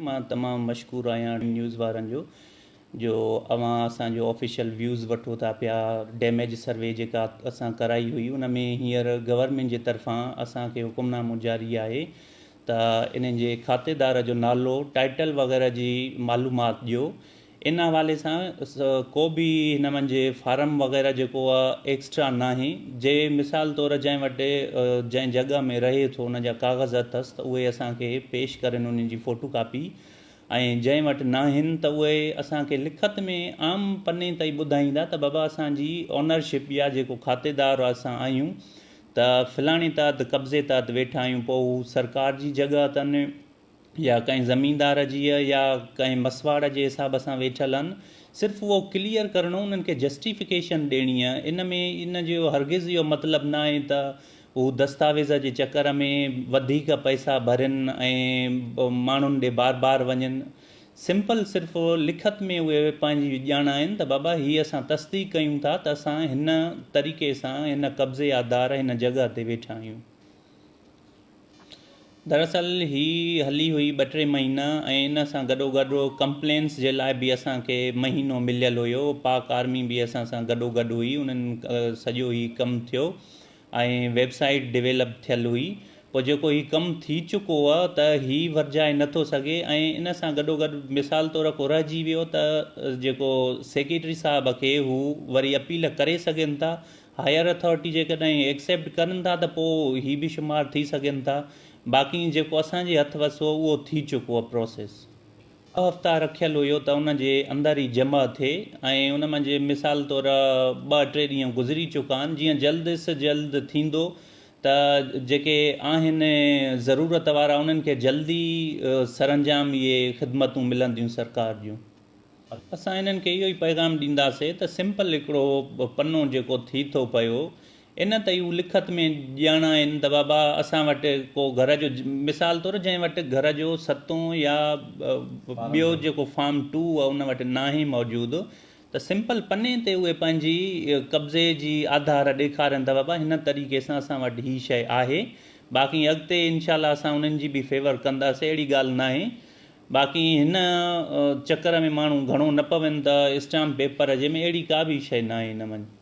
مان تمام مشڪور آهيان نيوز وارن جو جو اوهان اسان جو آفيشل ويوز وٺو ٿا پيا ڊيميج سروي جيڪا اسان ڪرائي هئي ان ۾ هينئر گورنمينٽ جي طرفان اسان کي حڪم نامو جاري آهي ته انهن جي کاتيدار جو نالو ٽائيٽل وغيره جي معلومات ڏيو ان حوالي سان ڪو به هن منجهه فارم وغيره جيڪو آ ايڪسٽرا ناهي جي مثال طور جنهن وٽ جنهن جڳهه ۾ رهي ٿو ان جا ڪاغذ اٿس ته اهي اسان کي پيش ڪرين انهن جي فوٽو ڪاپي ۽ جنهن وٽ ناهن ته اهي اسان کي لکت ۾ عام پني تائين ٻڌائيندا ته بابا اسان جي اونرشپ يا جيڪو کاتيدار اسان آهيون ته فلاڻي تحت قبضي تحت ويٺا آهيون پوء هو سرڪار جي جڳهه اٿن يا ڪنهن زميندار جي يا ڪنهن مسواڙ جي حساب سان ويٺل آهن صرف اهو ڪليئر ڪرڻو انهن کي جسٽيفڪيشن ڏيڻي آهي ان ۾ ان جو هرگز اهو مطلب نه آهي ته هو دستاويز جي چڪر ۾ وڌيڪ پئسا ڀرين ۽ ماڻهن ڏي بار بار وڃن سمپل صرف لکت ۾ اهي پنهنجي ڄاڻائين ته بابا هي اسان تصديق ڪيون ٿا ته اسان هن طريقي سان هن قبضي آڌار هن جڳهه تي ويٺا آهيون. دراصل هي هلي هئي ٻه ٽي مهينا ۽ ان سان گڏوگڏ ڪمپلينس جي لاء به اسان کي مهينو مليل هيو پاڪ آرمي به اسان سان گڏوگڏ هئي انهن سڄو هي ڪم ٿيو ۽ ويب سائيٽ ڊويلپ ٿيل هئي پوء جيڪو هي ڪم ٿي چڪو آ ته هي ورجائي نٿو سگهي ۽ ان سان گڏوگڏ مثال طور ڪو رهجي ويو ته جيڪو سيڪريٽري صاحب کي هو وري اپيل ڪري سگهن ٿا هائير اٿارٽي جيڪڏهن ايڪسيپٽ ڪرن ٿا ته پوء هي به شمار ٿي سگهن ٿا باقي جيڪو اسان جي هٿ وس هو اهو ٿي چڪو آهي پروسيس. ٻه هفتا رکيل هيو ته ان جي اندر ئي جمع ٿئي ۽ ان منجهه مثال طور ٻه ٽي ڏينهن گذري چڪا آهن جيئن جلد سه جلد ٿيندو ته جيڪي آهن ضرورت وارا انهن کي جلدي سرانجام اهي خدمتون ملنديون سرڪار جون. اسان انهن کي اهو ئي پيغام ڏينداسي ته سمپل هڪڙو پنو جيڪو ٿي ٿو پيو ان تي هو لکت ۾ ڄاڻائين ته بابا اسان وٽ ڪو گهر جو مثال طور جنهن وٽ گهر جو ستون يا ٻيو جيڪو فارم ٽو ان وٽ ناهي موجود ته سمپل پني تي اهي پنهنجي قبضي جي آڌار ڏيکارين ته بابا هن طريقي سان اسان وٽ هي شيء آهي باقي اڳتي انشاء الله اسان انهن جي به فيور ڪنداسي اهڙي ڳالهه ناهي باقي هن چڪر ۾ ماڻهو گهڻو نه پون ته اسٽامپ پيپر جي ۾ اهڙي ڪا به شيء ناهي هن منجهه.